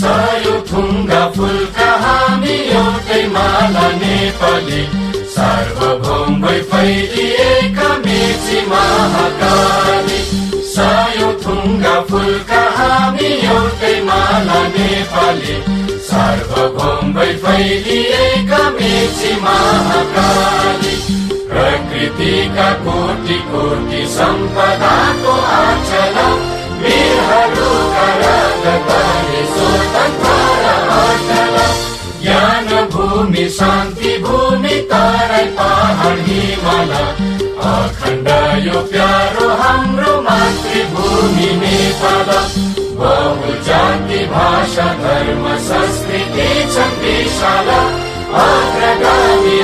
सय थुङ्गा फुलका हामी एउटै माला नेपाली, सार्वभौम भई फैलिएका मेची महाकाली। सय थुङ्गा फुलका हामी एउटै माला नेपाली, सार्वभौम भई फैलिएका मेची महाकाली। प्रकृतिका कोटि कोटि सम्पदाको आचला, वीरहरूका राजधानी स्वतन्त्र र अचल। ज्ञान भूमि शान्ति भूमि तराई पहाड हिमाल, अखण्ड यो प्यारो हाम्रो मातृभूमि नेपाल। बहुजाति भाषा धर्म संस्कृति छन् विशाल, अग्रगामी